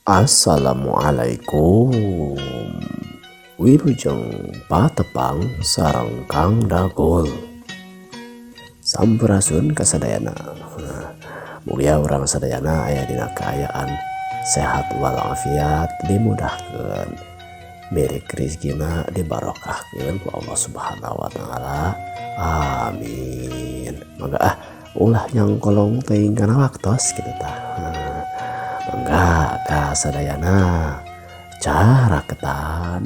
Assalamualaikum. Wilujeng patepang sareng Kang Dagol. Sampurasun kasadayana. Mugia urang sadayana aya dina kaayaan sehat walafiat, dimudahkeun milik rizkina, dibarokahkeun ku Allah Subhanahu wa Taala. Amin. Mangga ah, ulah nyangkolong teuing kana waktos kitu tah. Mangga kasadayana, caraketan,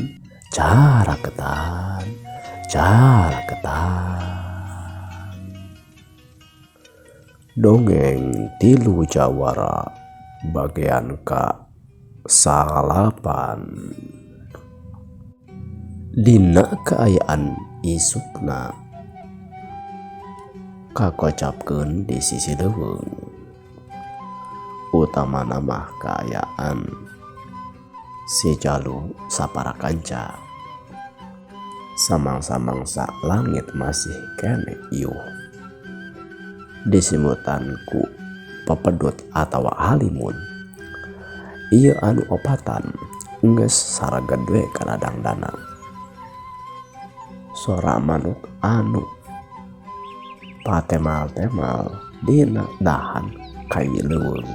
caraketan, caraketan. Dongeng Tilu Jawara bagian ka 9. Dina kaayaan isukna kakocapkeun di sisi leuweung, utamana mah kaayaan si Jalu sapara kanca. Samangsa-mangsa langit masih keneh iuh disimutan ku pepedut atawa halimun. Ieu anu opatan geus sareged we kana dangdana. Sora manuk anu patemal-temal dina dahan kayu leuweung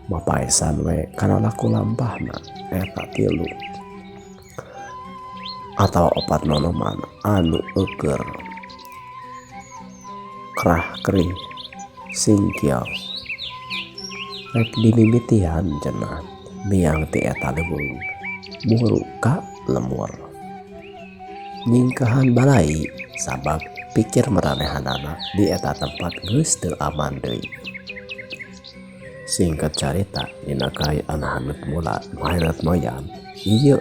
mapaesan we kana laku lampahna eta tilu atawa opat nonoman anu eueur krah krih singkil rek dimimitian cenah miang ti eta leuweung muru ka lembur, nyingkahan balai sabab pikir maranehanana di eta tempat geus teu aman deui. Singkat carita, dina kaayaan haneut mula haneut moyan, ieu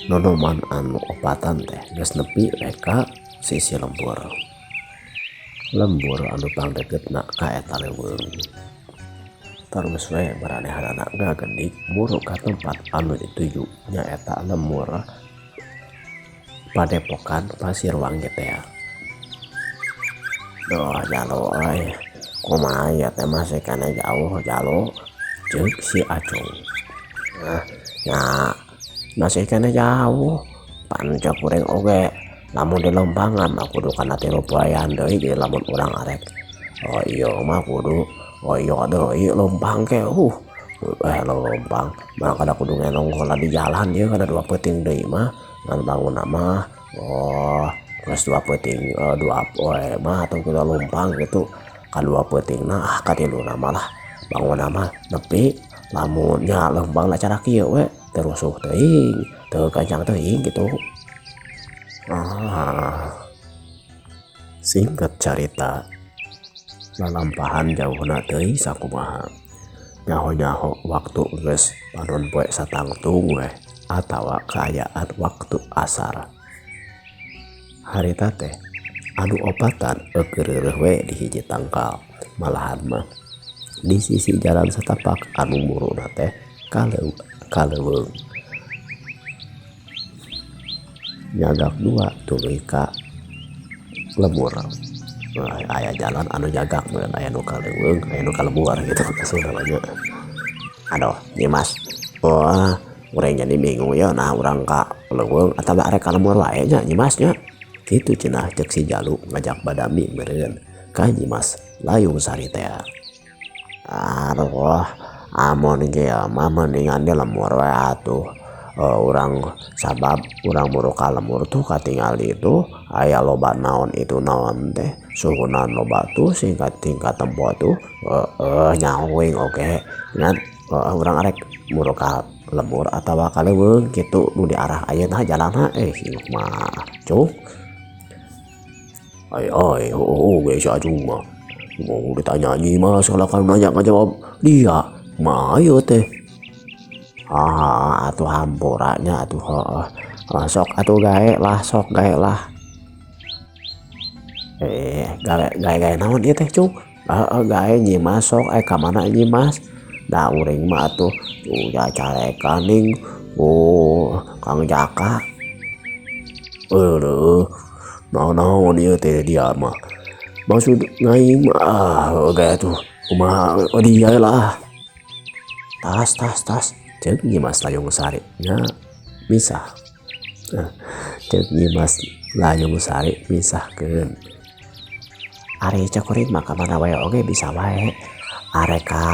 nonoman anu opatan teh geus nepi we ka sisi lembur, lembur anu pangdeukeutna ka eta leuweung. Terus we maranehanana ngagedik muru ka tempat anu dituju, nyaeta lembur Padepokan Pasirwangi teh. Duh, Jalu euy, kumaha ieu teh, masih keneh jauh, Jalu? Ceuk si Acung. Nah, nya masih keneh jauh pan, cek kuring oge lamun di lempangan mah kudu kana 3 poean deui. Jadi lamun urang arek, oh iya mah kudu, oh iya deui lempang ke, eh lempang mah kada kudu ngenong heula di jalan ieu kana 2 peuting deui mah ngan bangunna mah. Oh, geus 2 peuting, 2 poe mah atau kita lempang gitu kadua peutingna, ah katiluna malah bangunna mah nepi lamun nya lempang lah cara kieu we, teu rusuh teuing, teu gancang teuing gitu. Ah, singkat carita, lalampahan jauhna teuing sakumaha, nyaho-nyaho waktu geus panon poe satangtung we atawa kaayaan waktu asar. Harita teh anu opatan eukeureuh we di hiji tangkal, malahan mah di sisi jalan setapak anu muruna teh ka leuweung. Nyagak dua tuluy ka lembur. Aya jalan anu nyagak meureun, aya nu ka leuweung, aya nu ka lembur gitu maksudna. Aduh, Nyimas, wah, urang jadi bingung ya. Nah, urang ka leuweung atawa arek ka lembur wae nya, Nyimas, nya? Kitu cenah ceuk si Jalu ngajak badami meureun ka Nyimas Layung Sari teh. Aduh, amun kieu mah mendingan di lembur we atuh. Urang sabab urang muru ka lembur tuh katingali tuh aya loba naon itu, naon teh, suhunan loba tuh, singkat tingkat tempo tuh nyaho uing oge ngan urang arek muru ka lembur atawa ka leuweung kitu nu diarah ayeuna jalanna. Eh, mah cung ai ai, oh ge si Acung mah mau ditanya Nyimas kalau kan nanya ngajawab dia mah ieu teh. Ah, atuh hampura nya atuh, heuh sok atuh gae lah, sok gae lah. Eh, gawe gae gae naon ieu teh, Cung? Heeh, gae Nyimas, sok ka mana Nyimas? Da uring mah atuh udah carekan ning, oh Kang Jaka. Aduh, naon-naon ieu teh dia mah maksud ngaing mah. Ah, gae atuh, kumaha dia lah. Tas tas tas ceuk Nyimas Layung Sari nya misah. Ceuk Nyimas Layung Sari misahkeun. Ari cek kuring mah ka mana wae oge bisa wae. Arek ka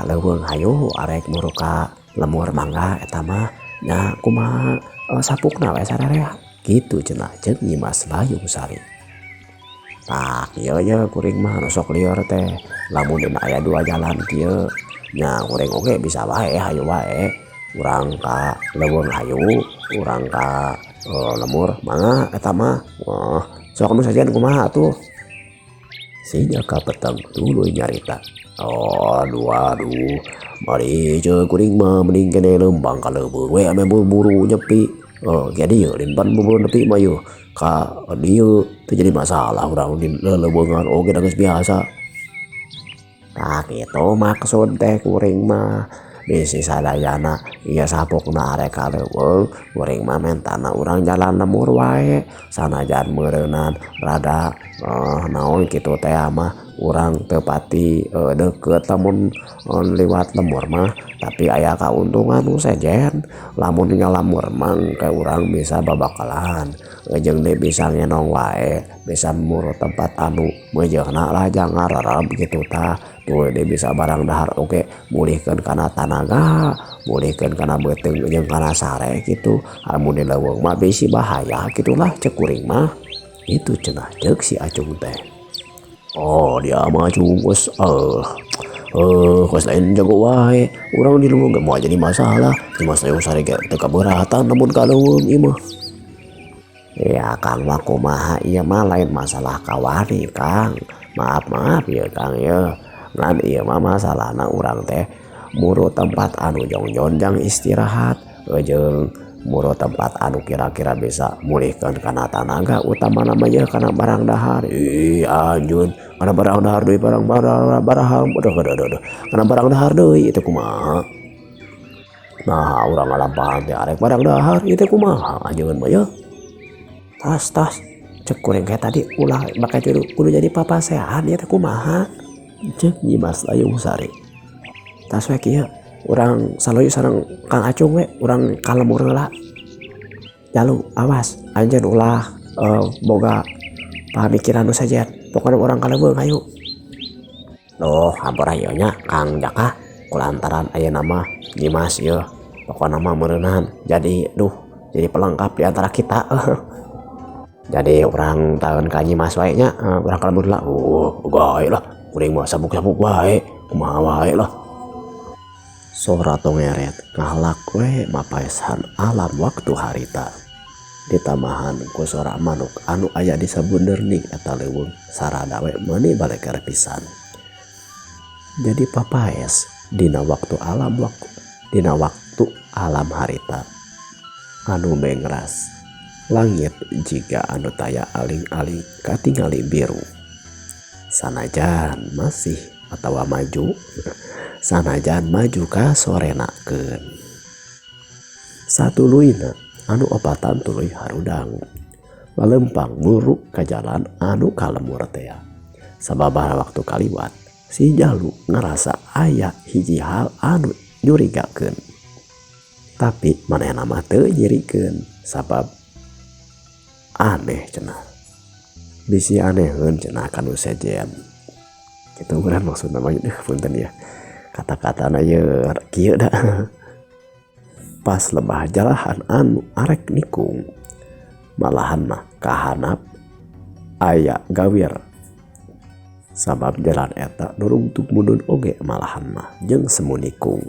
leuweung hayu arek muru ka lemur mangga eta mah nya kumaha sapukna we sararea kitu cenah ceuk Nyimas Layung Sari. Tah kieu ye kuring mah nu sok lieur teh lamun dina aya dua jalan kieu nya kuring oge bisa wae hayu wae urang ka leuweung hayu urang ka lemur mangga eta mah sok nu sejen kumaha atuh. Si Jaka Peteng tuluy nyarita. Aduh aduh mari ceuk kuring mah mending keneh leumpang ka leuweung we ame buru-buru nyepi. Jadi yeuh lain pan buru-buru nepi mah yeuh ka dieu teu jadi masalah urang di leleuweungan oge da geus biasa. Tah kitu maksud teh kuring mah bisi sadayana ieu sapukna arek ka leuweung kuring mah mentana urang jalan lemur wae sanajan meureunan rada naon kitu teh mah urang teu pati deukeut lamun liwat lemur mah tapi aya kauntungan nu sejen lamun ngalamur mah engke urang bisa babakalan jeung deui bisa ngenong wae bisa muru tempat anu meujeuna lah jang ngarerep kitu tah tuluy deui bisa barang dahar oge mulihkeun kana tanaga mulihkeun kana beuteung jeung kana sare kitu lamun di leuweung mah bisi bahaya kitulah ceuk kuring mah kitu cenah ceuk si Acung teh. Oh dia mah Acung geus geus lain jago wae urang di leuweung ge moal jadi masalah Nyimas Layung Sari ge teu kaberatan lamun ka leuweung ieu mah. Ya Kang mah kumaha ieu mah lain masalah kawani Kang maaf maaf ieu Kang ieu ngan ieu mah masalahna urang teh muru tempat anu jongjon jang istirahat jeung muru tempat anu kira-kira bisa mulihkeun kana tanaga utamana mah ieu kana barang dahar. Ih anjeun kana barang dahar deui barang baraham aduh aduh aduh kana barang dahar deui itu kumaha. Nah urang ngalampahan teh arek barang dahar ieu teh kumaha anjeun mah yeuh. Tas tas cek kuring kayak tadi ulah make kudu jadi papasean ieu teh kumaha ceuk Nyimas Layung Sari. Tas we kieu urang saluyu sareng Kang Acung we urang ka lemur heula. Jalu awas anjeun ulah boga pamikiran nu sejen pokona urang ka leuweung hayu. Duh hampura ieu nya Kang Jaka kulantaran ayeuna mah Nyimas ieu pokona mah meureunan jadi duh jadi pelengkap di antara kita. Jadi urang taeun ka Nyimas wae nya urang ka lembur heula. Gae lah kuring mah sabuk-sabuk wae kumaha wae lah. Sora tongeret ngahalak we mapaesan alam waktu harita. Ditambahan ku sora manuk anu aya di sabunderning eta leuweung sarada we meuni baleker pisan. Jadi papaes dina waktu alam waktu dina waktu alam harita anu mengras langit jiga anu taya aling-aling katingali biru. Sanajan masih atawa maju sanajan maju ka sorenakeun. Satuluyna anu opatan tuluy harudang lalempang muru ka jalan anu ka lemur tea. Sababaraha waktu kaliwat si Jalu ngarasa aya hiji hal anu nyurigakeun. Tapi manehna mah teu nyirikeun sabab aneh cenah. Bisi aneheun cenah ka nu sejen. Kitu urang maksudna mah punten ya. Kata-katana ieu kieu da. Pas lebah jalahan anu arek nikung malahan mah kahanap aya gawir. Sabab jalan eta nurungtung mundun oge malahan mah jeung semu nikung.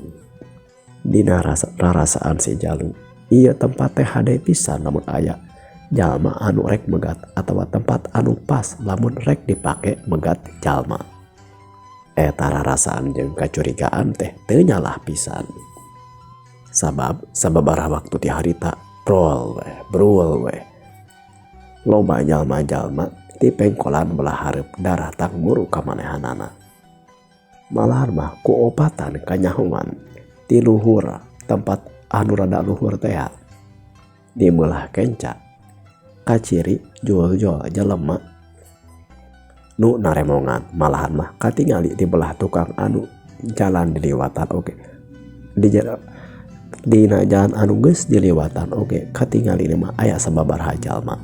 Dina rarasaan si Jalu ieu tempat teh hade pisan lamun aya jalma anu rek megat atawa tempat anu pas lamun rek dipake megat jalma. Eta rarasaan jeung kacurigaan teh teu nyalah pisan. Sabab sababaraha waktu ti harita brol we brul we. Loba jalma-jalma ti pengkolan belah hareup daratang muru ka manehanana. Malahan mah ku opatan kanyahoan ti luhur tempat anu rada luhur tea. Di beulah kenca kaciri jual-jual jelema nu naremongan malahan mah katingali di belah tukang anu jalan diliwatan oge. Di jalan dina jalan anu geus diliwatan oge katingali mah aya sababaraha jalma.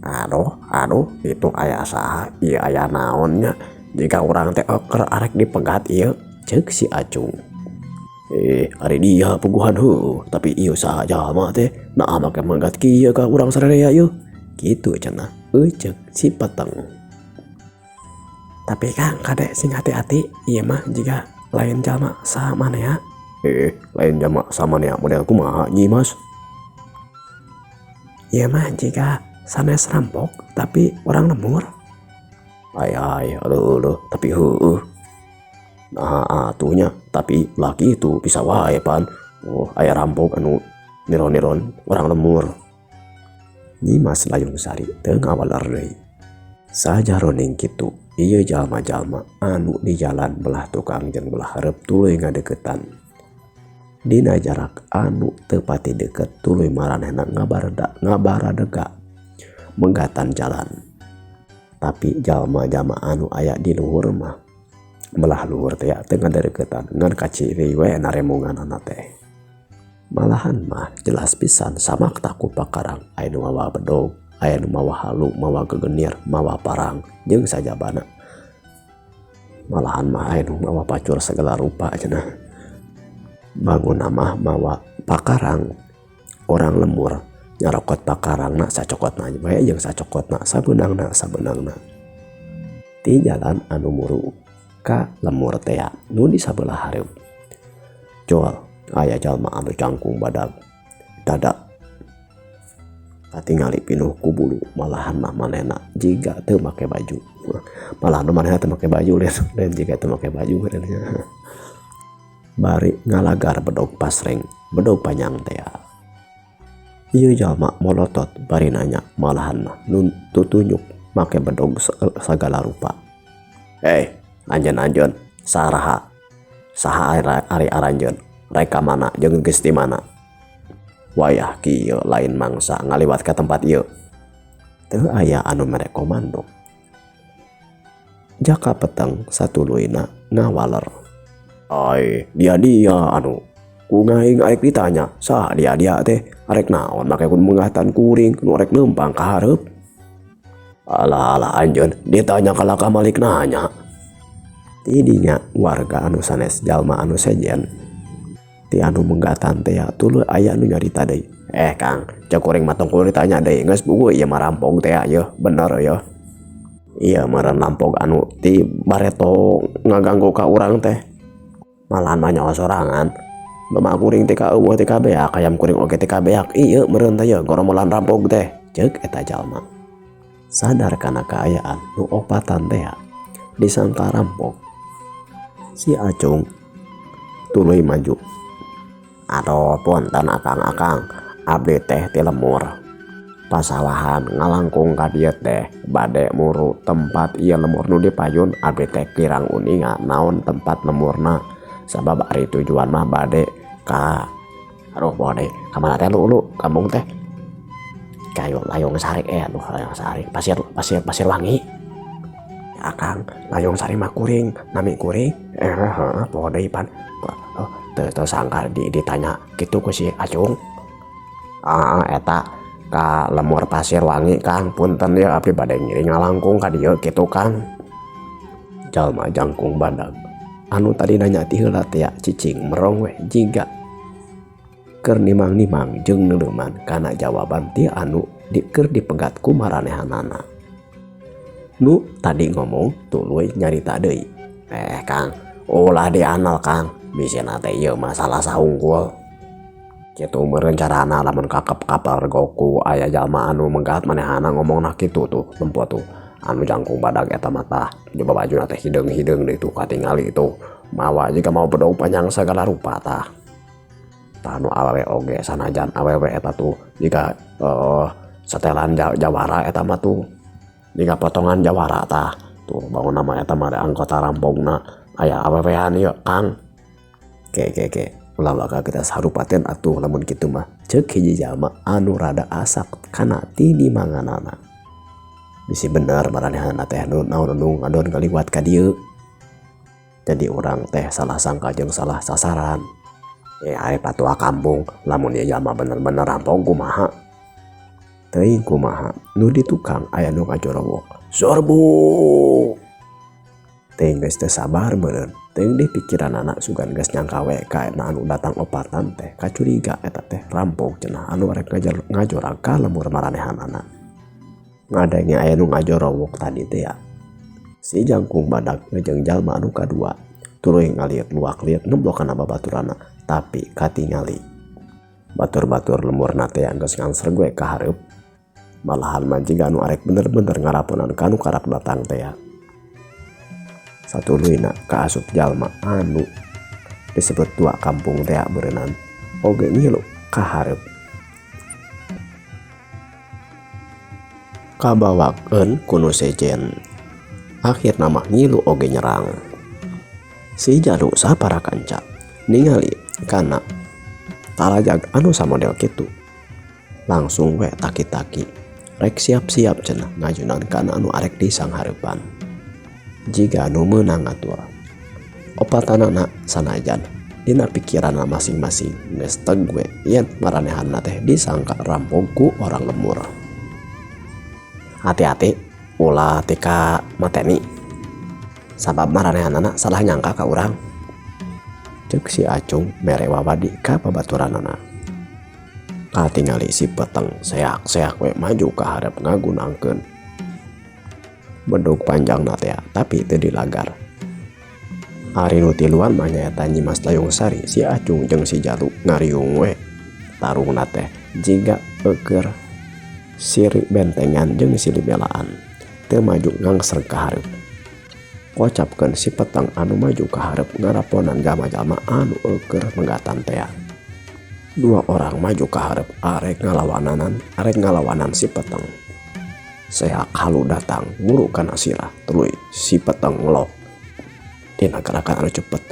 Aduh aduh itu aya saha ieu aya naon nya jika urang teh keur arek dipegat ieu ceuk si Acung. Ari dia puguhan heueuh tapi ieu saha jalma teh naha make megat kieu ka urang sararea ieu kitu cenah ceuk si Peteng. Tapi Kang kade sing hati-hati ieu mah jiga lain jalma samanea. Lain jalma samanea model kumaha Nyi Mas? Ieu mah jiga sanes rampok tapi orang lembur. Ai ai aduh aduh tapi heueuh. Nah atuh nya tapi laki itu bisa wae pan. Oh aya rampok anu niron-niron orang lemur. Nyi Mas Layung Sari teu ngawaler deui. Sajaroning kitu ieu jalma-jalma anu di jalan belah tukang jeung belah hareup tuluy ngadeukeutan. Dina jarak anu teu pati deukeut tuluy maranehna ngabaradega megatan jalan. Tapi jalma-jalma anu aya di luhur mah belah luhur teh teu ngadeukeutan ngan kaciri we naremunganana teh. Malahan mah jelas pisan samakta ku pakarang aya nu mawa bedog, aya nu mawa halu, mawa gegenir, mawa parang jeung sajabana. Malahan mah aya nu mawa pacul segala rupa cenah. Bangunna mah mawa pakarang orang lembur nyarokot pakarangna sacokotna bae jeung sacokotna sabeunangna sabeunangna. Ti jalan anu muru ka lemur teh nu di sabelah hareup. Jol aya jalma anu jangkung badag dada katingali pinuh ku bulu malahan mah manehna jiga teu make baju. Malahan manehna teu make baju lain jiga teu make baju ngaranna. Bari ngalagar bedog pasreng bedog panjang teh. Ieu jalma molotot bari nanya malahan mah nun tutunyuk make bedog sagala rupa. Hei anjeun-anjeun saraha saha ari aranjeun rek ka mana jeung geus di mana. Wayah kieu lain mangsa ngaliwat ka tempat ieu. Teu aya anu mere komando. Jaka Peteng satuluyna ngawaler. Ai dia-dia anu ku ngaing arek ditanya saha dia-dia teh arek naon make kudu menggatan kuring nu arek leumpang ka hareup. Alah alah anjeun ditanya kalaka malik nanya. Tidinya warga anu sanes jalma anu sejen ti anu menggatan teh tuluy aya anu nyarita deui. Kang cek kuring mah tong kudu ditanya deui geus buku ieu mah rampok teh yeuh bener yeuh. Ieu meureun rampok anu ti bareto ngaganggu ka urang teh. Malahan mah nyawa sorangan. Mama kuring teh ka eueuh teh ka beak hayam kuring oge teh ka beak ieu meureun teh yeuh goromolan rampok teh ceuk eta jalma. Sadar kana kaayaan nu opatan teh disangka rampok. Si Acung tuluy maju. Aduh punten akang-akang abdi teh ti lemur. Pasawahan ngalangkung ka dieu teh bade muru tempat ieu lemur nu dipayun abdi teh kirang uninga naon tempat lemurna. Sabab ari tujuan mah bade ka aduh bade ka mana teh lu kampung teh kayu Layung Sari aduh Layung Sari pasir pasir pasir wangi. Akang Layung Sari mah kuring nami kuring heeh poho deui pan teu sangka ditanya kitu ku si Acung. Eta ka lemur Pasir Wangi Kang punten ya abdi bade ngiring ngalangkung ka dieu kitu Kang. Jalma jangkung badag anu tadi nanya ti heula teh cicing merong weh jiga keur nimang-nimang jeung neuleuman kana jawaban ti anu keur dipegat ku maranehanana. Nu tadi ngomong tuluy nyarita deui. Kang ulah dianal Kang bisina teh ieu masalah sahungkul. Kitu meureun carana lamun kakep kapal goku aya jalma anu megat manehana ngomongna kitu tuh nempo tuh anu jangkung badag eta mah tah coba bajuna teh hideung-hideung deui tuh katingali tuh mawa jiga mau bedog panjang sagala rupa tah. Tah nu awewe oge sanajan awewe eta tuh jiga setelan jawara eta mah tuh jiga potongan jawara tah tuh bangun nama eta mah anggota rampongna aya awewean ieu Kang. Ke ke ke ulah bakal kita sarupaten atuh lamun kitu mah ceuk hiji jalma anu rada asak kana ti dimanganana. Bisi bener maranehna teh nu naon nu ngadon kaliwat ka dieu. Jadi urang teh salah sangka jeung salah sasaran. Ari patua kampung lamun ieu jalma bener-bener rampok kumaha. Teuing kumaha nu di tukang aya nu ngajorowok. Sorbu. Teuing geus teu sabar meureun. Teuing di pikiranana sugan geus nyangka we ka anu datang opatan teh kacuriga eta teh rampok cenah anu arek ngajorag ka lembur maranehanana. Ngadenge aya nu ngajorowok tadi teh ya. Si jangkung badag jeung jalma anu kadua tuluy ngaliut luak liut ngeblok kana babaturana tapi katingali. Batur-batur lemurna teh geus ngangsreg we ka hareup. Malahan mah jiga anu arek bener-bener ngaraponan ka nu karak datang teh ya. Satuluyna kaasup jalma anu disebut tua kampung teh beureunan oge ngilu ka hareup. Kabawakeun ku nu sejen. Akhirna mah ngilu oge nyerang. Si Jalu sapara kanca ningali kana tarajag anu samodel kitu. Langsung we taki-taki rek siap-siap cenah ngajunan kana anu arek disanghareupan. Jiga nu meunang ngatur. Opatanana sanajan dina pikiranna masing-masing geus teg we yen maranehanna teh disangka rampok ku orang lemur. Hati-hati ulah tika mateni. Sabab maranehanana salah nyangka ka urang. Ceuk si Acung mere wawadi ka babaturanana. Katingali si peteng seak-seak we maju ka hareup ngagunangkeun bedug panjangna teh tapi teu dilagar. Ari nu tiluan mah nyaeta Nyi Mas Layung Sari, si Acung jeung si Jalu ngariung we. Tarungna teh jiga eueur siri bentengan jeung silih belaan. Teu maju ngangsreg ka hareup. Kocapkeun si peteng anu maju ka hareup ngaraponan jalma-jalma anu eueur megatan teh. Dua orang maju ka hareup arek ngalawanan si peteng. Seak halu datang nguru kana sirah tuluy si peteng ngelok. Dina gerakan anu cepet.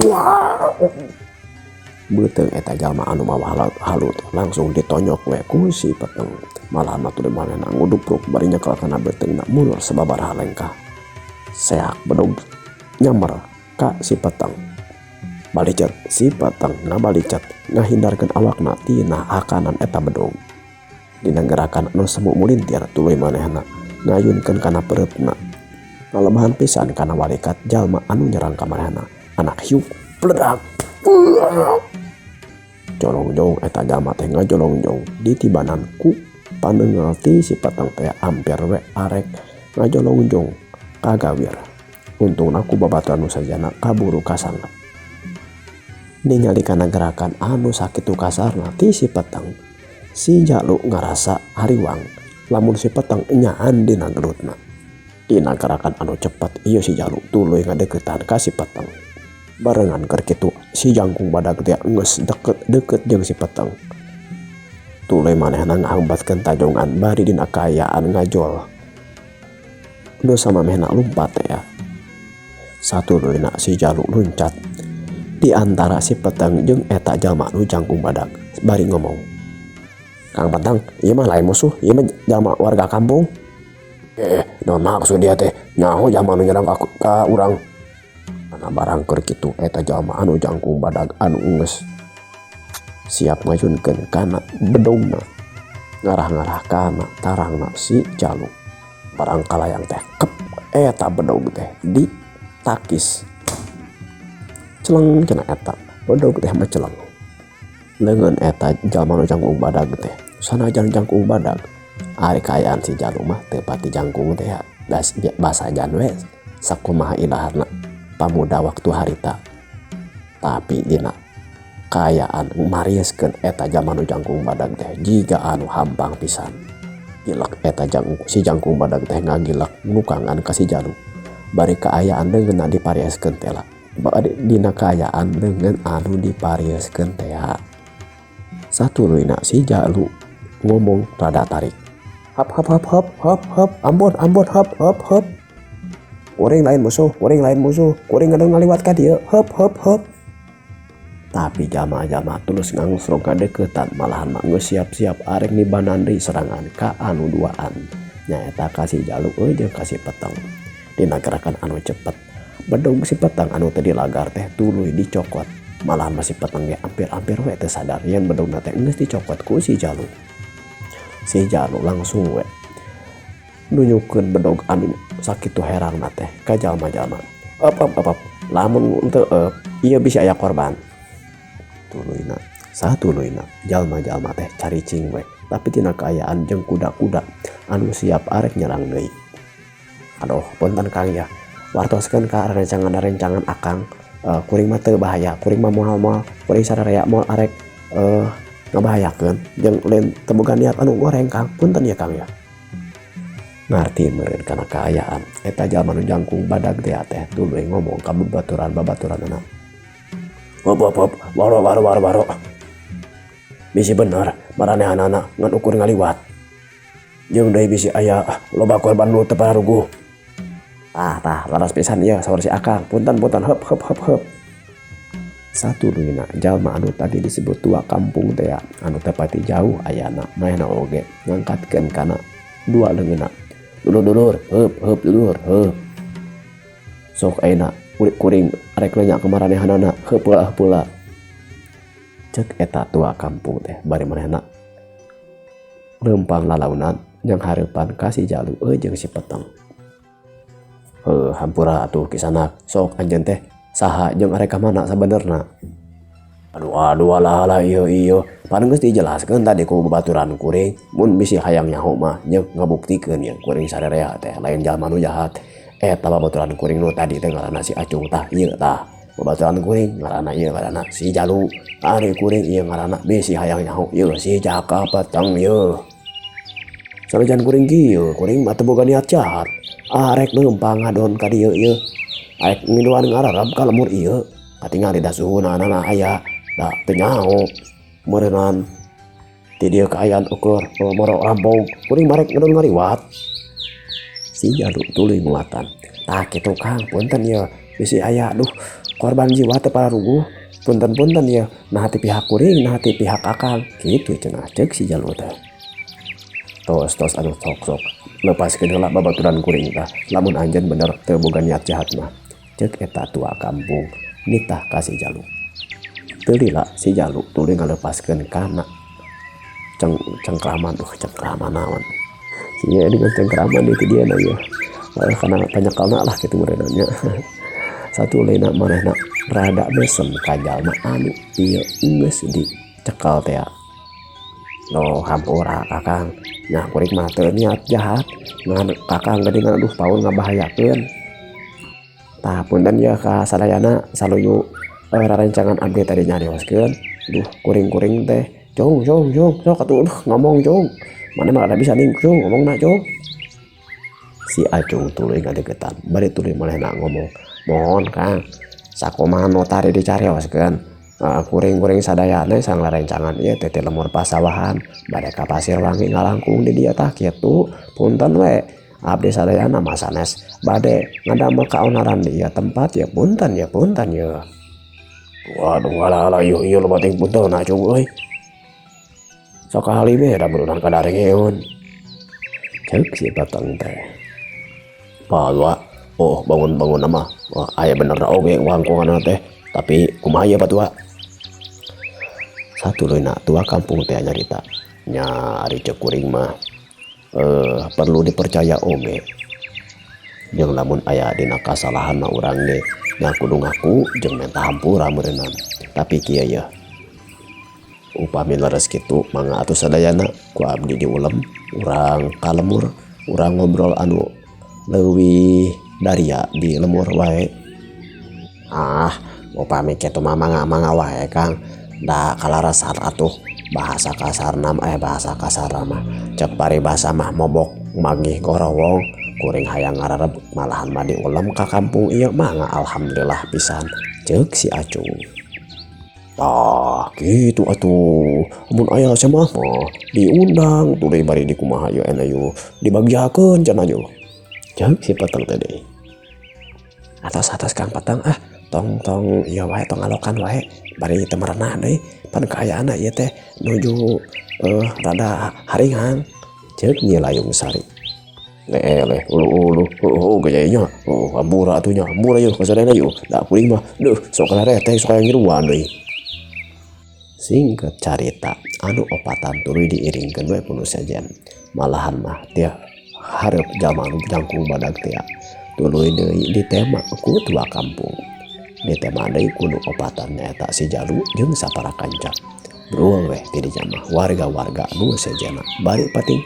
Wah. Beuteung eta jalma anu mawa halu teh langsung ditonyok we ku si peteng. Malah mah tuluy manehna ngudupruk bari nyekel kana beuteungna mundur sababaraha lengkah. Seak bedog nyamer ka si peteng. Balicet si peteng ngabalicet ngahindarkeun awakna tina akanan eta bedog. Dina gerakan anu semu mulintir tuluy manehna ngayunkeun kana pereutna. Ngalebahan pisan kana walikat jalma anu nyerang ka manehna. Anak hiuk pledak. Jolongjong eta jalma teh ngajolongjong ditibanan ku panengal ti si peteng teh ampir we arek ngajolongjong kagawir. Untungna ku babaturan nu sajana kaburu kasangep. Ningali kana gerakan anu sakitu kasarna ti si peteng, si Jalu ngarasa hariwang lamun si peteng nyaan dina gelutna. Dina gerakan anu cepet ieu si Jalu tuluy ngadeukeutan ka si peteng. Barengan keur kitu si jangkung badag teh geus deket-deket jeung si peteng. Tuluy manehna ngahambatkeun tajongan bari dina kaayaan ngajol. Nu samamehna lumpat teh ya. Satuluyna si Jalu luncat di antara si peteng jeung eta jalma nu jangkung badag bari ngomong, Kang Peteng, ieu mah lain musuh, ieu mah jalma warga kampung. Naon maksud dia teh? Nyaho jalma nu nyerang ka urang. Kana barang keur kitu eta jalma anu jangkung badag anu geus siap ngajunkeun kana bedogna, ngarah-ngarah kana tarangna si Jalu. Barang kalayang teh kep eta bedog teh ditakis. Celeng cenah eta bedog teh meceleng. Leungeun eta jalma nu jangkung badag teh sanajan jangkung badag ari kaayaan si Jalu mah teu pati jangkung teh ya. Basajan we sakumaha ilahna pamuda waktu harita. Tapi dina kaayaan marieskeun eta jalma nu jangkung badag teh jiga anu hampang pisan. Gilek eta si jangkung badag teh ngagilek nukangan ka si Jalu. Bari kaayaan leungeunna diparieskeun teh lah. Dina kaayaan leungeun anu diparieskeun teh ya. Satuluyna si Jalu ngomong rada tarik. Hap hap hap hap hap hap ampun ampun hap hap hap. Kuring lain musuh, kuring lain musuh, kuring ngedeng ngaliwat ka dieu. Hap hap hap. Tapi jama-jama tulus ngangsrong kadeukeutan malahan mah geus siap-siap arek nibanan deui serangan ka anu duaan. Nyaeta ka si Jalu euy jeung ka si peteng. Dina gerakan anu cepet Bedog si Peteng anu teu dilagar teh tuluy dicokot. Malah mah si Peteng ge ampir-ampir we teu sadar yen bedogna teh geus dicokot ku si Jalu. Si Jalu langsung we nunyukeun bedog anu sakitu herangna teh ka jalma-jalma. Ep ep ep ep, lamun teu ep ieu bisi aya korban. Tuluyna satuluyna jalma-jalma teh caricing we tapi tina kaayaan jeung kuda-kuda anu siap arek nyerang deui. Aduh punten Kang ya, wartoskeun ka rerencangan-rerencangan akang, kuring mah teu bahaya, kuring mah moal-moal, kuring sararea moal arek ngabahayakeun jeung lain teu boga niat anu goreng Kang, punten ya Kang ya. Ngarti meureun kana kaayaan eta jalma nu jangkung badag teh teh tuluy ngomong ka babaturan-babaturanna. Hop hop hop, waro waro waro waro. Bisi bener maranehanana ngan ukur ngaliwat. Jeung deui bisi aya loba korban nu teu pararuguh. Tah tah laras pisan ieu saur si akang, punten punten heup heup heup heup. Satuluyna jalma anu tadi disebut tua kampung teh anu teu pati jauh ayana manehna oge ngangkatkeun kana dua leungeunna. Dulur-dulur, heup heup dulur, heup. Sok ayeuna kuring arek nanya ka maranehanana, heup heula heup heula. Cek eta tua kampung teh bari manehna leumpang lalaunan yang hareupan ka si Jalu jeung si Peteng. Heuh hampura atuh kisanak, sok anjeun teh saha jeung arek ka mana sabenerna? Aduh aduh alah alah ieu ieu, pan geus dijelaskeun tadi ku babaturan kuring, mun bisi hayang nyaho mah jeung ngabuktikeun ye kuring sarerea teh lain jalma nu jahat. Eta babaturan kuring nu tadi teh ngaranna si Acung tah ieu tah. Babaturan kuring ngaranna ieu ngaranna si Jalu. Ari kuring ieu ngaranna bisi hayang nyaho ieu si Jaka Peteng ieu. Sanajan kuring kieu, kuring mah teu boga niat jahat. Arek leumpang ngadon ka dieu ieu. Arek ngiluan ngararab ka lemur ieu. Katingali da suhuna aya da teu nyaho. Meureunnan ti dieu kaayaan ukur moro rampong, kuring mah rek ngadon ngaliwat. Si Jalu tuluy nguatan. Tah kitu Kang, punten ieu bisi aya duh korban jiwa teu pararuguh. Punten-punten ieu, naha ti pihak kuring, naha ti pihak akang. Kitu cenah ceuk si Jalu teh. Tos tos atuh sok sok lepaskeun heula babaturan kuring tah, lamun anjeun bener teu boga niat jahat mah. Ceuk eta tua kampung nitah ka si Jalu. Teu lila si Jalu tuluy ngalepaskeun kana cengkraman, duh cengkraman naon. Sia dengan cengkraman itu dia na ieu. Kana panyekelna lah kitu meureunna nya. Satuluyna manehna rada mesem ka jalma anu ieu geus dicekal teh. Loh hampura kakang, nya kuring mah teu niat jahat, ngan kakang geuningan aduh paun ngabahayakeun. Tah punten ye ka sadayana saluyu rarencangan abdi tadi nyarioskeun, duh kuring-kuring teh jong jong jong sok atuh ngomong jong. Maneh mah kada bisa ning jong ngomongna jong. Si Acung tuluy ngadeukeutan bari tuluy manehna ngomong, mohon Kang, sakumaha nu tadi dicarioskeun. Kuring-kuring sadayana sang rarencangan ieu teh ti lemur pasawahan bade ka Pasir Wangi ngalangkung di dieu tah kitu punten we abdi sadayana mah sanes bade ngadamel kaonaran di ieu tempat ya punten ya punten ye. Waduh alah alah ieu ieu loba teuing punten Acung euy. Sakali we da beunang kadarengeun. Ceuk si Peteng teh. Pawa, oh bangun-bangun mah, wah aya bener oge wangkunganna teh, tapi kumaha ieu patua? Satuluyna tua kampung teh nyarita, nya ari ceuk kuring mah perlu dipercaya oge. Jeung lamun aya dina kasalahanna urang ge nya kudu ngaku jeung menta hampura meureunnan. Tapi kieu yeuh, upami leres kitu mangga atuh sadayana ku abdi diulem, urang ka lemur, urang ngobrol anu leuwih daria di lemur wae. Ah, upami kitu mah mangga-mangga wae Kang. Da kalarasan atuh bahasa kasarna bahasa kasarna mah ceuk paribasa mah mobok manggih gorowong kuring hayang ngarareb malahan mah diulem ka kampung ieu mah alhamdulillah pisan ceuk si Acung. Tah kitu atuh mun aya mah diundang tuluy bari dikumaha ieu enya dibagiakeun cenah yeuh. Ceuk si Peteng teh deui. Atos-atos Kang Peteng ah tong tong ieu wae tong ngalokan wae bari teu merenah deui pan kaayaanna ieu teh nuju rada haringang ceuk Nyi Layung Sari. Leh ulu-ulu oh gayanya oh hampura atuh nya hampura yeuh kasadayana yeuh da kuring mah deuh sok rarete sok hayang ngiluan deui. Singkat carita anu opatan tuluy diiringkeun we ku nu sejen malahan mah teu hareup jalma anu jangkung badag tea tuluy deui ditema ku tua kampung ditema deui ku nu opatan nyaeta si Jalu jeung sapara kanca brul weh ti dinya mah warga-warga nu sejenna bari pating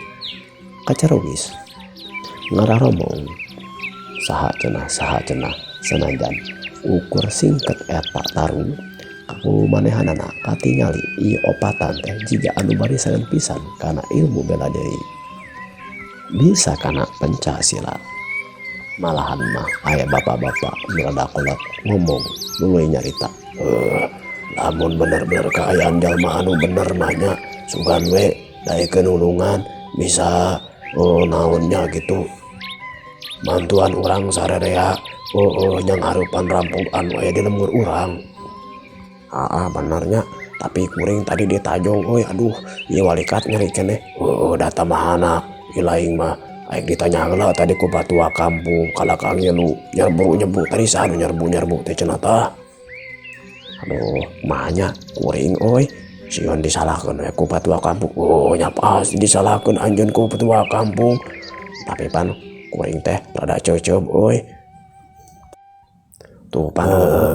kacarogis ngararomong saha cenah sanajan ukur singket eta tarung ku manehanana katingali ieu opatan teh jiga anu barisaeun pisan kana ilmu bela diri bisa kana penca silat malahan mah aya bapak-bapak nu rada kolot ngomong nuluy nyarita lamun bener-bener kaayaan jalma anu bener mah nya sugan we daekeun nulungan bisa naonnya gitu bantuan urang sarerea nyang harupan rampung anu aya di lembur urang. Ah benernya tapi kuring tadi ditajong euy aduh ieu walikat nyeri keneh heueuh da tamahana ieu laing mah aing ditanya heula tadi ku patua kampung kalah ka ngilu nyerbu-nyerbu tadi saha nu nyerbu-nyerbu teh cenah tah. Aduh kumaha nya kuring euy sieun disalahkeun we ku patua kampung oh nya pasti disalahkeun anjeun ku patua kampung tapi pan kuring teh rada ceuceub euy. Tuh pan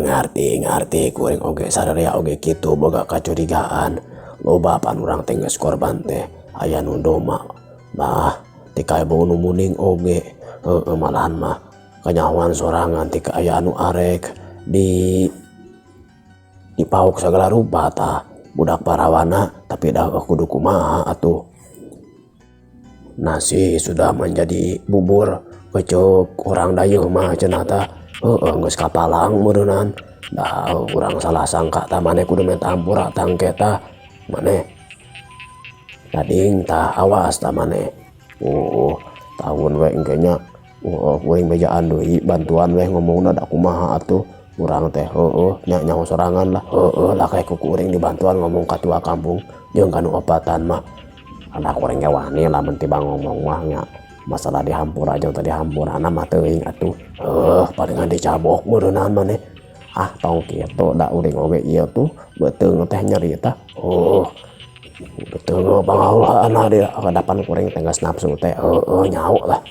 ngarti kuring oge sararea oge kitu boga kacurigaan loba pan urang teh geus korban teh aya nu doma bah ti kaebow nu muning oge heueuh malahan mah kanyahoan sorangan ti aya anu arek di dipauk sagala rupa tah budak parawana tapi dah kudu kumaha atuh nasi sudah menjadi bubur kecuk urang dayeuh mah cenah tah heueuh geus kapalang meureunnan dah urang salah sangka tah maneh kudu minta hampura tangke tah maneh tading tah awas tah maneh tahun we engke nya kuring bejaan deui bantuan we ngomongna da kumaha atuh urang teh heueuh nya nyaho sorangan lah heueuh lah kayak ku kuring dibantuan ngomong ka tua kampung jeung ka nu opatan mah ada kuring ge wani lamun tibang ngomong mah nya masalah dihampura jeung teu dihampurana mah teuing atuh heuh palingan dicabok meureunnan maneh ah tong kitu da uring oge ieu tuh beuteung teh nyeri tah heuh beuteung pangaulaana dia kadapan kuring teh geus nafsu teh heueuh nyau lah.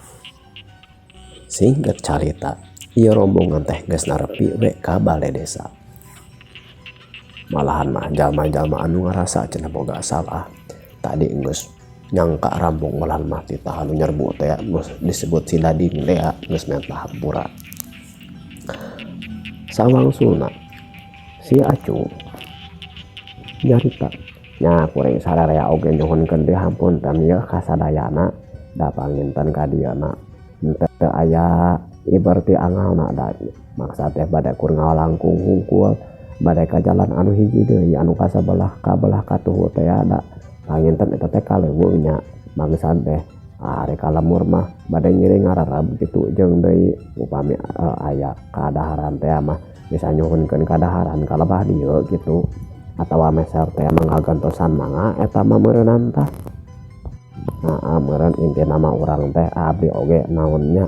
Singkat carita ieu rombongan teh geus narepi we ka bale desa malahan mah jalma-jalma anu ngarasa cenah boga salah tadi geus nyangka rampung malahan mah titah anu nyerbu teh geus disebut si Lading teh geus menta hampura. Sawangsulna si Acung nyarita nya kuring sararea oge nyuhunkeun deui hapunten ieu kasadayana da panginten ka dieuna teu aya ibarti angalna da maksa teh bade kur ngalangkung hungkul bade ka jalan anu hiji deui anu kasabelah kabelah katuhu teh da panginten eta teh kaleuweung nya mangsa teh ari ka lemur mah bade ngiring ngararab kitu jeung deui upami aya kadaharan teh mah bisa nyuhunkeun kadaharan ka lebah dieu kitu atawa meser teh manggagentosan mangga eta mah meureunnan tah. Nah meureun intina mah urang teh abdi oge naonnya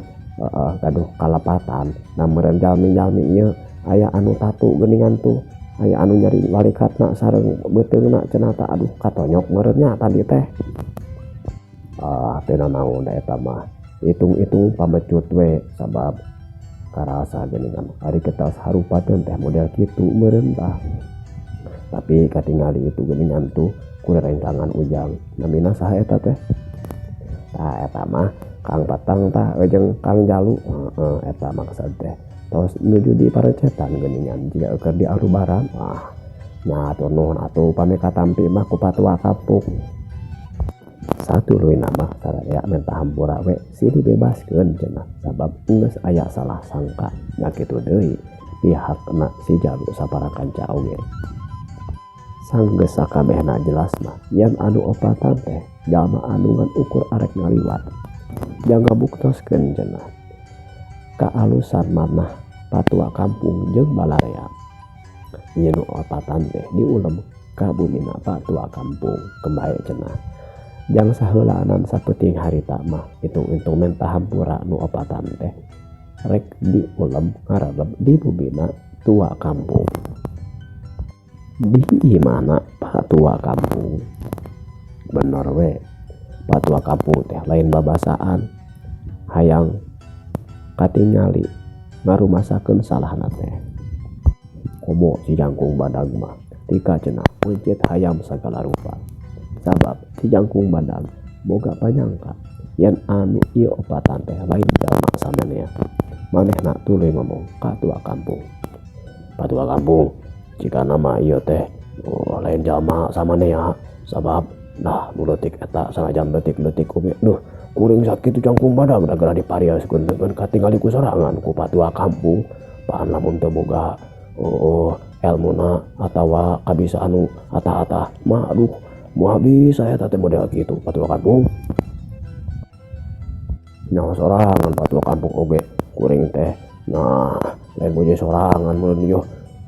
gaduh kalepatan da meureun jalmi-jalmi ieu aya anu tatu geuningan tuh aya anu nyeri walikatna sareng beuteungna cenah tah aduh katonyok meureun nya tadi teh teu nanaon da eta mah hitung-hitung pamecut we sabab karasa geuningan ari kita harupateun teh model kitu meureun tah tapi katingali itu geuningan tuh ku rengkangan Ujang namina saha eta teh tah eta mah Kang Patang tah jeung Kang Jalu heeh eta maksud teh tos nuju di parecetan geuningan jiga keur di arubaran wah nya atur nuhun atuh pami katampi mah ku patua kampung satuluyna mah sararea menta hampura we si dibebaskeun cenah sabab geus aya salah sangka nya kitu deui pihakna si Jalu sapara kanca oge sanggeus sakabehna jelas mah yen anu opatan teh jalma anu ngan ukur arek ngaliwat jang ngabuktoskeun cenah kaalusan manah patua kampung jeung balarea ieu nu opatan teh diulem ka bumina patua kampung kembae cenah Jang saheulaanan sapeuting harita mah itung-itung menta hampura nu opatan teh rek diulem ngareleb di bumina tua kampung. Di imahna patua kampung. Bener we patua kampung teh lain babasaan hayang katingali ngarumasakeun salahna teh. Komo si jangkung badag mah tika cenah meuncit hayam sagala rupa. Sabab si jangkung badag boga panyangka yen anu ieu opatan teh lain jalma samanea. Manehna tuluy ngomong ka tua kampung. Patua kampung jigana mah ieu teh oh, lain jalma samanea sabab nah nu leutik eta sanajan leutik-leutik oge duh kuring sakitu jangkung badag da geura diparioskeun teh katingali ku sorangan ku patua kampung. Pan lamun teu boga oh elmuna atawa kabisa anu atah-atah mah aduh moal bisa eta teh model kitu patua kampung. Nyaho sorangan patua kampung oge kuring teh nah lain bojo sorangan meureun ieu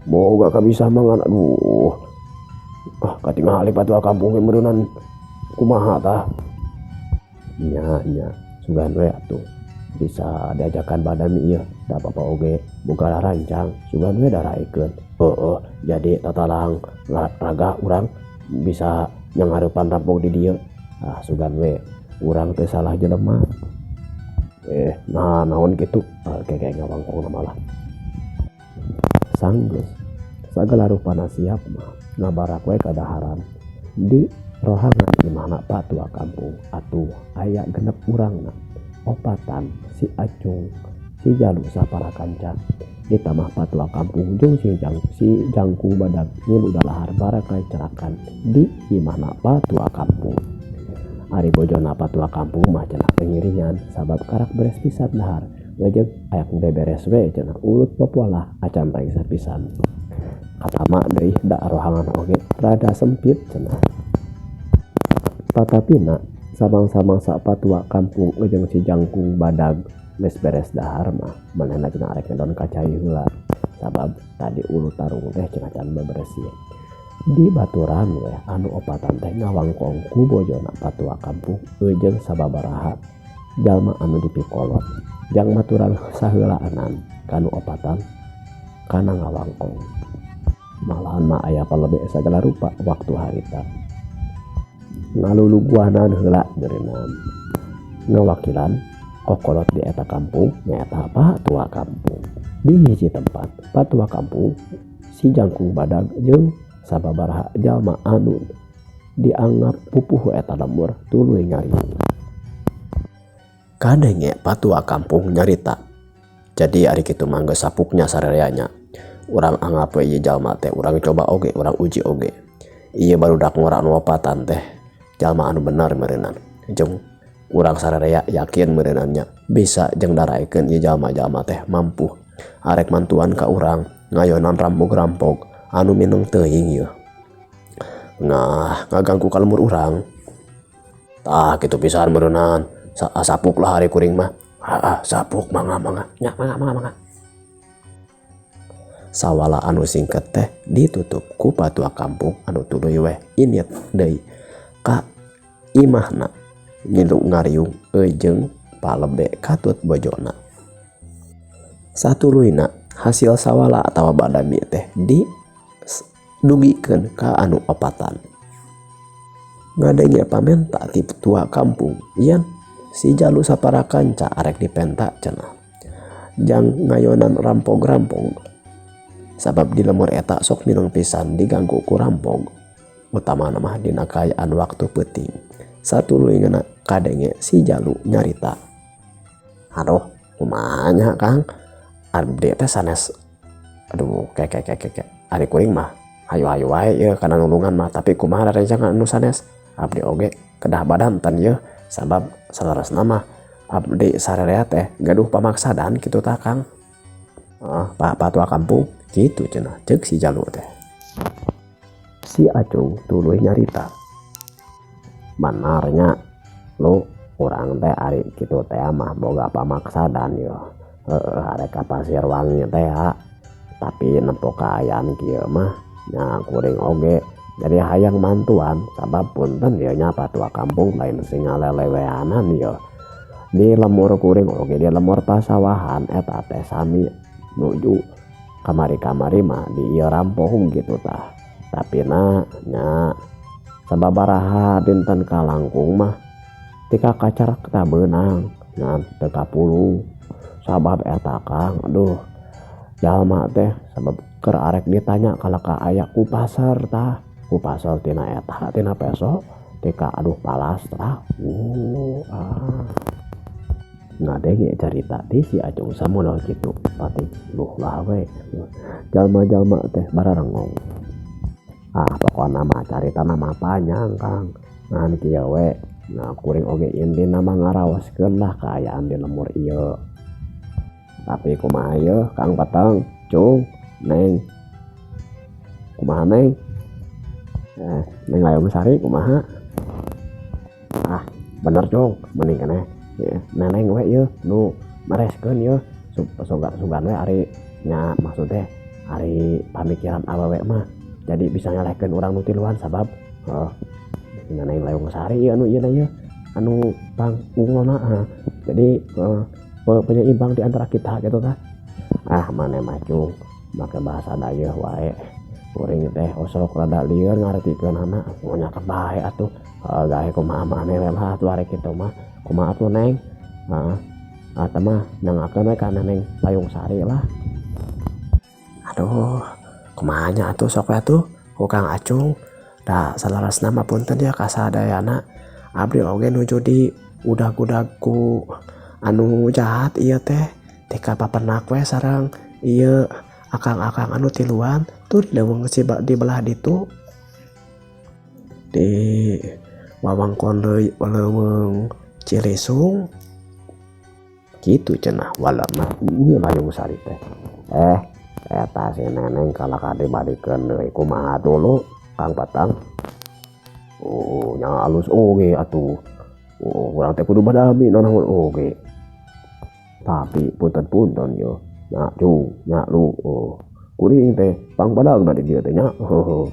boga kabisa mah ngan aduh ah katingali patua kampung ge meureunan kumaha tah. Nya nya sugan we atuh bisa diajakan badami ieu da bapa oge boga rancang sugan we daraekeun heueuh jadi tatalang raga urang bisa nyangareupan rampok di dieu ah sugan we urang teh salah jelema nah naon kitu kayak ngawangkong malah sanggeus sagala rupana siap mah ngabarak we kadaharan di rohangan imahna patua kampung atuh aya genep urangna opatan si Acung si Jalu sapara kanca ditambah patua kampung jeung si jangkung badag ngilu dalahar baraka cerakan di imahna patua kampung. Ari bojona patua kampung mah cenah teu ngiringan sabab karak beres pisan dahar ngejeg aya nu beberes we cenah ulut popolah acan rengse pisan. Katama deui da rohangan oge rada sempit cenah. Tatapina samang-samangsa patua kampung jeung si jangkung badag geus beres dahar mah manehna cenah arek ngedon ka cai heula sabab tadi ulu tarung teh cenah can beberesih. Di baturan we anu opatan teh ngawangkong ku bojona patua kampung jeung sababaraha jalma anu dipikolot jang maturan saheulaanan kanu opatan kana ngawangkong. Malahan mah aya palebeh sagala rupa waktu harita. Ngaluluguanan heula meureunnan ngawakilan kokolot di eta kampung nyaeta patua kampung. Di hiji tempat patua kampung si jangkung badag jeung sababaraha jalma anu dianggap pupuhu eta lembur tuluy ngariung. Kadenge patua kampung nyarita. Jadi ari kitu mah geus sapuknya sarerea nya. Urang anggap we ieu jalma teh urang coba oge urang uji oge. Ieu barudak ngora nu opatan teh jalma anu bener meureunnan. Jeung urang sarerea yakin meureunnan nya bisa jeung daraekeun ieu jalma-jalma teh mampu arek mantuan ka urang ngayonan rampok-rampok anu mineng teuing ieu. Nah ngaganggu ka lembur urang. Tah kitu pisan meureunnan. Sapuk lah ari kuring mah. Heeh sapuk mangga mangga nya mangga mangga mangga. Sawala anu singket teh ditutup ku patua kampung anu tuluy weh init deui ka imahna ngilu ngariung jeung palebe katut bojona. Satuluyna hasil sawala atawa badami teh didugikeun ka anu opatan. Ngadenge pamenta ti tua kampung yen si Jalu sapara kanca arek dipenta cenah jang ngayonan rampog-rampog sabab di lemur eta sok mineng pisan diganggu ku rampog utamana mah dina kaayaan waktu peuting. Satuluyna kadenge si Jalu nyarita. Aduh kumaha nya Kang abdi teh sanes aduh ke ari kuring mah hayu-hayu wae ieu kana nulungan mah tapi kumaha rerencangan anu sanes abdi oge kedah badanten ieu sabab saleresna mah abdi sarerea teh gaduh pamaksadan kitu tah Kang. Pak patua kampung kitu cenah ceuk si Jalu teh. Si Acung tuluy nyarita. Benarnya lu urang teh ari kitu teh mah boga pamaksadan ieu. Heeh arek ka Pasir Wangi teh tapi nempo kaayaan kieu mah nya kuring oge Jadi hayang mantuan sabab punten ieu nya patua kampung lain sing ngaleleweanan ieu. Di lemur kuring oge di lemur pasawahan eta teh sami nuju kamari-kamari mah di ieu rampung gitu tah. Tapi na nya sababaraha dinten kalangkung mah tika kacar tah beunang ngan teu kapulung sabab eta Kang aduh jalma teh sabab keur arek ditanya kalaka aya ku pasar tah ku pasar tina eta tina peso tika aduh palas tah ngadenge carita ti si Acung samono kitu pati luh lah we jalma-jalma teh bararengong. Ah pokona mah caritana mah panjang Kang ngan kieu we nah kuring oge intina mah ngaraoskeun lah kaayaan di lemur ieu. Tapi kumaha ieu Kang Peteng Cung Neng kumaha Neng Neng Layung Sari kumaha ah bener Cung mending keneh neneng we ieu nu mereskeun ieu sugan we ari nya maksud teh ari pamikiran awewe mah jadi bisa ngalehkeun urang nu tiluan sabab Neneng Layung Sari ieu anu ieu na ieu anu pang unggulna jadi penyeimbang di antara kita gitu tah. Ah maneh mah Cung make bahasa dayeuh wae kuring teh osok rada lieur ngartikeunana monya bae atuh gae kumaha maneh we lah atuh ari kitu mah kumaha atuh Neng heeh eta mah nangakeun we ka Neneng Layung Sari lah. Aduh kumaha nya atuh sok we atuh ku Kang Acung da saleresna mah punten ya kasadayana abdi oge nuju di udag-udag ku anu jahat ieu teh tika papernak we sareng ieu akang-akang anu tiluan tuh di leuweung di belah ditu di wawangkon leuweung Cilisung kitu cenah walana ieu Layung Sari teh eta si Neneng kalaka dibalikeun deui kumaha dulu Kang Peteng oh nya alus oge atuh oh urang teh kudu badami nanaon oge tapi punten-punten yo nya Cung nya lu oh kuring teh pangpadagna di dieu teh nya oh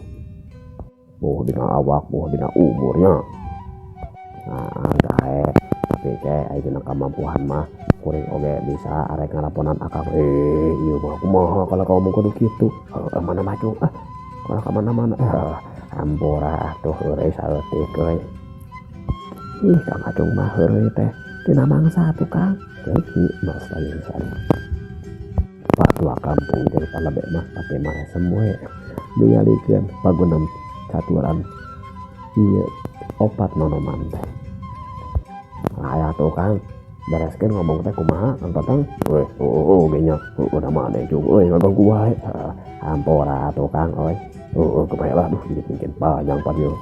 dina awak oh dina umurnya nah gae tapi ke aya dina kamampuan mah kuring oge bisa arek ngalaponan akang ieu mah kumaha kalau kamu kudu kitu mana mah Cung ah kalau ka mana-mana ampura atuh heureuy saeutik euy ih Kang Acung mah heureuy teh tina mangsa atuh Kang ceuki Mas Layung Sari. Patua kampung jeung palebek mah pati mah semue ningalikeun pagunem caturan ieu opat nonoman teh. Aya tuh Kang bereskeun ngomong teh kumaha Kang Peteng weh oh ge nya udah maneh Cung euy ngaganggu wae ampura atuh Kang euy oh kebae lah duh mungkin panjang pan ieu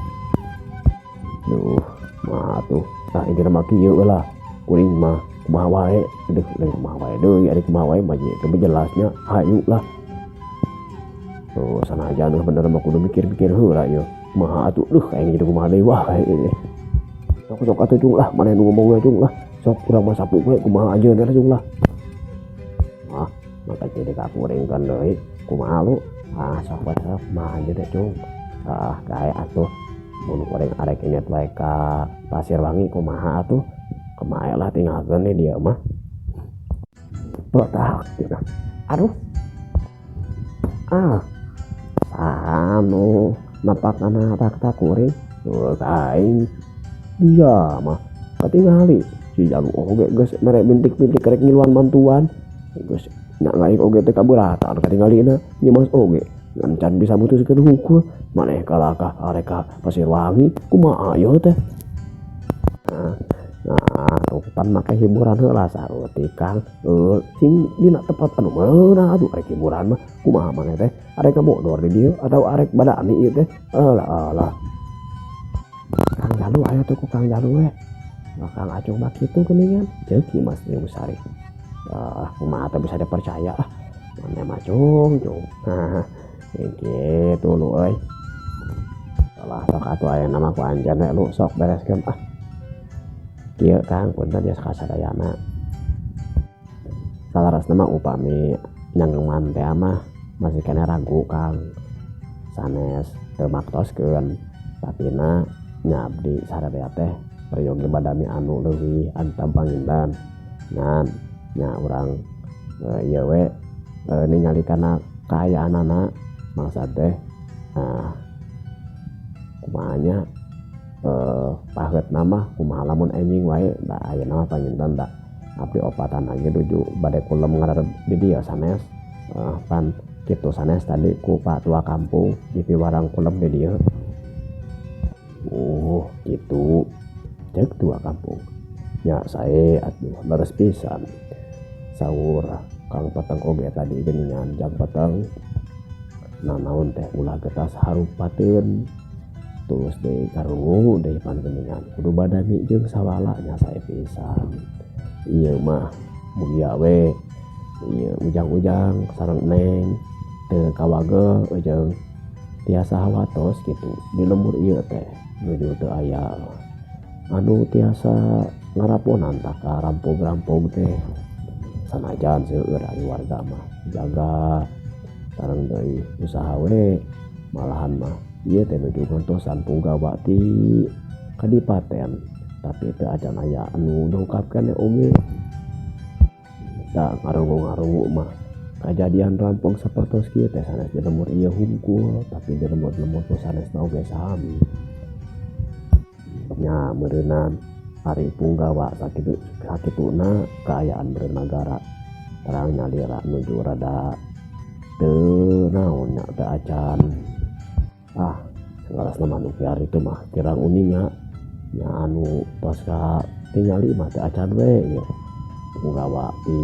duh mah atuh tah intina mah kieu lah kuring mah kumaha wae aduh lain kumaha wae deui ari kumaha wae mah teu jelasnya hayu lah oh sanajan bener mah kudu mikir-mikir heula ieu kumaha atuh duh aing jadi kumaha deui wae sok sok atuh Cung lah maneh nu ngomong we Cung lah sok urang mah sapu we kumaha aja lah Cung lah ah maka jadi ka kuring kan deui kumaha lu ah sok we sok kumaha aja deh Cung ah gae atuh mun kuring arek inget wae ka Pasir Wangi kumaha atuh kumaha lah tinggalkeun nih dia mah botak gitu aduh ah anu napak kana tak kuring aing dia mah katingali si jalu oge geus mere bintik-bintik rek ngiluan bantuan geus nya aing oge teh kaberatan katingalina Nyimas oge ngan can bisa mutuskeun hukul maneh kalakah arek ka Pasir Wangi kumaha ieu teh nah pan make hiburan heula saeutik Kang sing dina tempat anu meunah atuh arek hiburan mah kumaha maneh teh arek kabodor di dieu atau arek badami ieu teh alah alah Kang Jalu aya tuh ku Kang Jalu we Kang Acung mah kitu geuningan ceuk Mas Layung Sari ah kumaha teh bisa dipercaya ah maneh mah Cung Cung kitu lu euy salah sok atuh aya nama ku anjeun we lu sok bereskeun ah kieu Kang punten ya kasadayana saleresna mah upami nyanggeman teh mah masih keneh ragu Kang Sanes teu maktoskeun tapina nya abdi sararea teh peryogi badami anu leuwih antap panginten ngan nya urang ieu we ningali kana kaayaanana maksad teh kumaha nya paheutna mah kumaha lamun enjing wae da ayeuna mah panginten da abdi opatan lagi nuju bade kulem ngarareb di dieu sanes pan kitu sanes tadi ku Pak Tua kampung dipiwarang kulem di dieu. Oh kitu ceuk tua kampung nya sae atuh leres pisan saur Kang Peteng oge tadi geuningan jam peteng nanaon teh ulah getas harupateun terus deui karungu deui pan geuningan kudu badami jeung sawala nya sae pisan ieu mah mugia we ieu ujang-ujang sareng neng teu kawagel jeung tiasa hawatos kitu di lembur ieu teh nuju teu aya anu tiasa ngaraponan tah ka rampog-rampog teh sanajan seueur ari warga mah jaga sareng deui usaha we malahan mah ieu teh nuju ngantosan punggawa ti kadipaten tapi teu acan aya anu dongkap keneh oge da ngarungu-ngarungu mah kajadian rampong sapertos kieu teh sanes di lembur ieu hungkul tapi di lembur-lembur nu sanesna oge sami nya meureunan ari punggawa sakitu sakituna kaayaan meureun nagara terang nyalira nuju rada teu naon nya teu acan salarasna mah nu kiari teh mah kirang uninga nya anu tos katingali mah teu acan we ieu punggawa di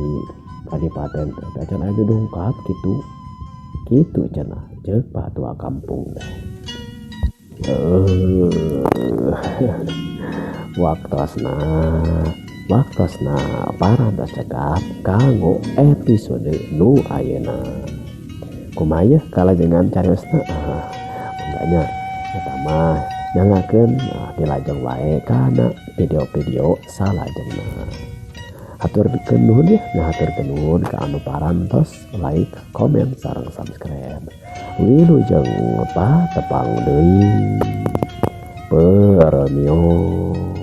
kadipaten teh teu acan aya nu dongkap kitu kitu cenah ceuk Pak Tua kampung teh. Waktosna parantos cekap kanggo episode nu ayeuna. Kumaha yeuh kalajengan cariosna? Mangga eta mah nyangakeun dilajeng wae kana video-video salajengna. Haturkeun nuhun yeuh, ngahaturkeun nuhun ka anu parantos like, komen, sareng subscribe. Wilujeng patepang deui. Permios.